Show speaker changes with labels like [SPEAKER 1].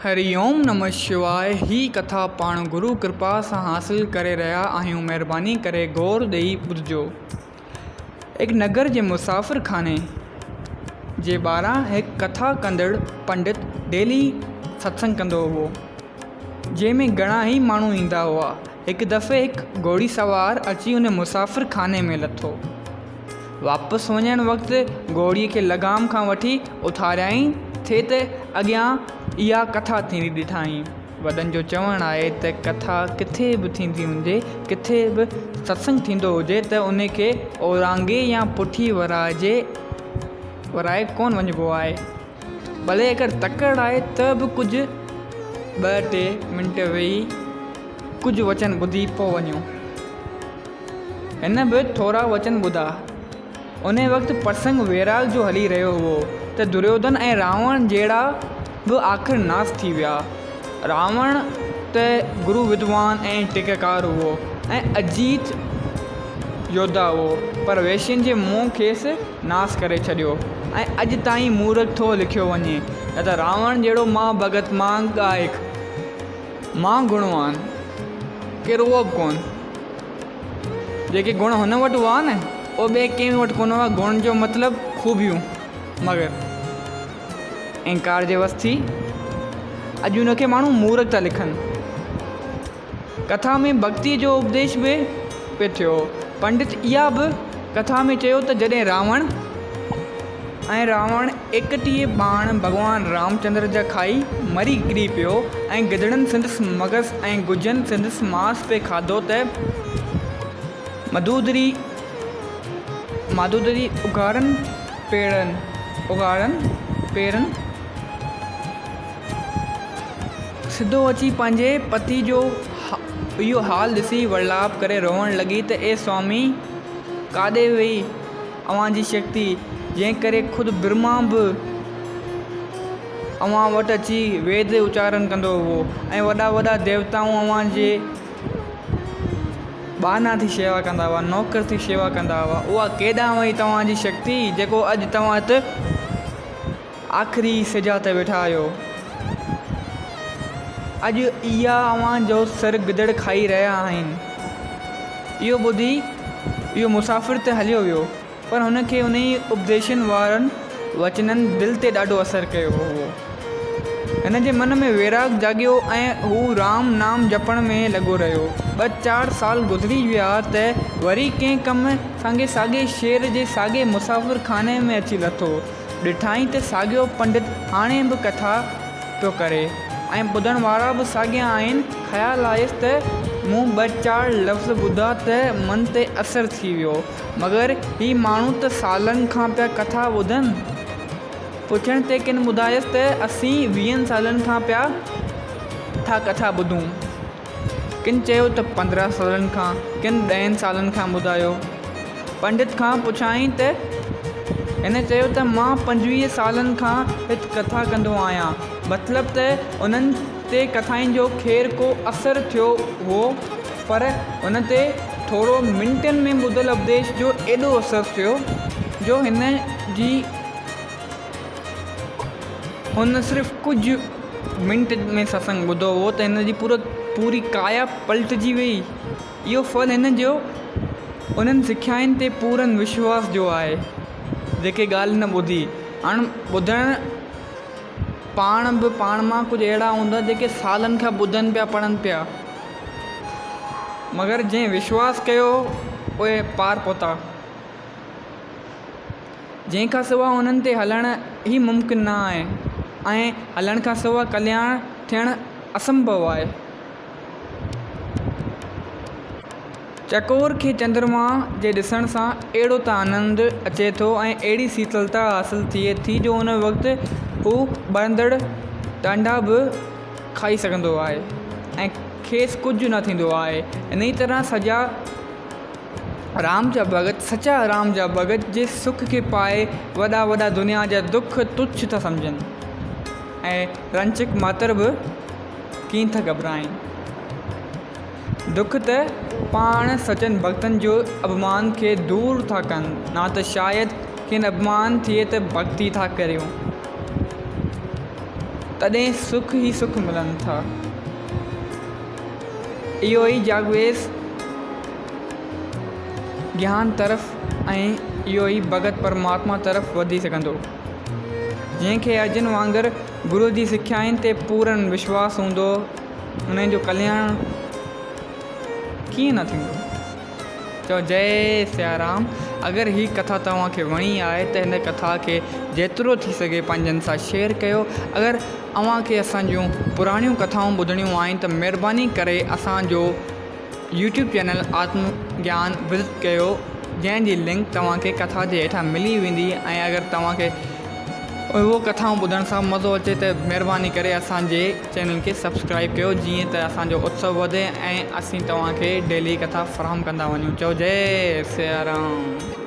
[SPEAKER 1] هري اوم نمه شواء هي ڪٿا پاڻ گرو ڪرپا سان حاصل ڪري رهيا آهيون مهرباني ڪري غور ڏئي ٻڌجو. هڪ نگر جي مسافر خاني جي ٻاهران هڪ ڪٿا ڪندڙ پنڊت ڊيلي ستسنگ ڪندو هئو جنهن ۾ گهڻا ئي ماڻهو ايندا هئا. هڪ دفعي هڪ گهوڙي سوار اچي ان مسافر خاني ۾ لٿو. واپس وڃڻ وقت گهوڙي کي لغام کان وٺي اٿاريائين ٿي ته اڳيان اها ڪٿا ٿيندي ڏٺائين. وڏن جو چوڻ آهي ته ڪٿا ڪٿي به ٿيندي هجي، ڪٿي به ستسنگ ٿيندو هجي ته ان کي اورانگهي يا پٺي ورائجي ورائي ڪونه وڃبو آهي. ڀلي اگر تڪڙ آهي ته به ڪجهه ٻه ٽي منٽ ويهي ڪجهه وچن ٻڌي پوء وڃو. هن به ٿورا وچن ٻڌا. انهيء وقت پرسنگ ويراڳ جو هلي رهيو هئو ته دريوڌن ۽ راوڻ جهڙا به آخر ناس ٿي ويا. راوڻ ته گرو ودوان ۽ ٽيڪاڪار هئو ۽ اجيت يوڌا هئو، پر ويشين جي منهن کيس ناس ڪري ڇڏيو ۽ اڄ تائين مورک ٿو لکيو وڃي. نه ته راوڻ جهڙو مها ڀڳت، مها ڳائڪ، مها گڻوان ڪير هئو به ڪونه. جيڪي گڻ هن وٽ هئا نه، اهي ٻئي ڪنهن وٽ ڪونه هئا. گڻ جو مطلب خوبيون. مگر انڪار جي وس ٿي اڄ ان کي ماڻهو مورک ٿا لکن. ڪٿا ۾ ڀڳتيء جو اپديش به پئي ٿيو. پنڊت اها به ڪٿا ۾ چيو ته جڏهن راوڻ ۽ راوڻ 31 ٻاڻ ڀڳوان رامچندر جا کائي مري ڪري پيو ۽ گدڙن سندس مغز ۽ ڳجهن سندس ماس پئي کاڌو ته مدودري مادودري اگهاڙن پيرن اگهاڙن پيرن سڌو اچي پنهنجي پتي جو اهو حال ڏسي ورلاپ ڪري روئڻ لڳي ته اي سوامي! ڪاڏي وئي اوهان جي شڪتي، جنهن ڪري خود برهما به اوهان وٽ اچي ويد اچارن ڪندو هئو ۽ وڏا وڏا ديوتائون اوهان جي ٻانها ٿي شيوا ڪندا هئا، نوڪر ٿي شيوا ڪندا هئا، اها ڪيڏانهن وئي توهان جي شڪتي، جيڪو اڄ توهان هت آخري سجا تي ويٺا آهيو. اڄ اها اوهان جو سر گدڙ کائي رهيا آهن. اهو ٻڌي اهو مسافر ته هليو ويو، پر هن کي انهي اپديشن وارن وچنن دل تي ڏاڍو اثر ڪيو هو. هن جي من ۾ ويراڳ جاڳيو ۽ هو رام نام جپڻ ۾ لڳو رهيو. ٻه چار سال گذري ويا ته وري ڪنهن ڪم سانگي ساڳئي شهر جي ساڳئي مسافر خاني ۾ اچي لٿو. ڏٺائين ته ساڳيو پنڊت هاڻي به ڪٿا پيو ڪري ۽ ٻڌڻ وارا به ساڳيا آهن. خيال آيس ته مون ٻه چار لفظ ٻڌا ته من تي اثر ٿي ويو، مگر هي ماڻهو ته سالن کان پيا ڪٿا ٻڌن. پڇڻ تي ڪن ٻڌايس ته اسين ويهن سالن کان پيا ٿا ڪٿا ٻڌون. ڪن چيو ته 15 سالن کان، ڪن ڏهن سالن کان ٻڌايو. پنڊت کان پڇيائين ته هن چيو ته مان 25 سالن کان هت ڪٿا ڪندو آهيان. مطلب ته انهن تي ڪٿائن جو خير ڪو اثر ٿيو هئو پر هن تي ٿورو منٽن ۾ ٻڌل اپديش جو ايڏو اثر ٿيو جو هن جي هن صرف ڪجهه منٽ ۾ ستسنگ ٻڌو هو ته هن جي پوري ڪايا پلٽجي ويئي. اهو ڦل هن جو انهن سکيائن تي پورن وشواس جو آهي، جيڪي ڳالهه هن ٻڌي. هاڻ ٻڌڻ پاڻ به پاڻ مان ڪجهه اهڙا هوندا جيڪي سالن کان ٻڌن پيا پڙهن پيا، مگر جنهن وشواس ڪيو اهي پار پهتا. جنهن کان سواء انهن تي هلڻ ئي ممڪن نه آهي ۽ هلڻ کان سواء ڪلياڻ ٿيڻ اسنڀو آهي. چڪور کي چندرما جي ڏسڻ سان اهڙو ته آنند اچي ٿو ۽ اهڙي سيتلتا حاصل ٿئي ٿي جو ان وقت هو ٻرندڙ ٽانڊا به کائي سگهندو آهي ۽ کيس ڪجهه نه ٿيندو آهي. انهيء طرح سڄا رام جا ڀڳت، سچا رام جا ڀڳت جي سک کي پائي وڏا وڏا دنيا جا دک تڇ ٿا سمجهن ۽ رنچڪ ماتر به ڪين ٿا گهٻرائين. دک ته پاڻ سچن ڀڳتن جو اڀمان کي دور ٿا ڪن، نه ته شايد کين اڀمان ٿئي ته ڀڳتي ٿا ڪريون. تڏهن سک ئي سک ملن ٿا. اهو ئي جاڳويس گيان طرف ۽ اهو ئي ڀڳت پرماتما طرف وڌي سگهندو. جنهن کي ارجن وانگر گرو جي سکيائن تي پورن وشواس هوندو، انهي جو ڪلياڻ ڪيئن نه ٿيندو؟ چئو جئي سيارام. اگر هي ڪٿا توهان کي وڻي آهي ته هن ڪٿا کي جيترو ٿي سگهي پنهنجن سان شيئر ڪيو. اگر اوهان کي اسان جون پراڻيون ڪٿائون ٻڌڻيون آهن ته مهرباني ڪري اسان جو YouTube channel Atma Gyan visit ڪيو جنهن جي لنڪ توهان کي ڪٿا جي هيٺان ملي ويندي ۽ اگر توهان کي اهو ڪٿائون ٻڌڻ سان مزو اچي ته مهرباني ڪري اسان جي چينل کي سبسڪرائب ڪيو جيئن ته اسان جو اتسو وڌي ۽ اسين توهان کي ڊيلي ڪٿا فراهم ڪندا وڃون چئو جئي سيارام.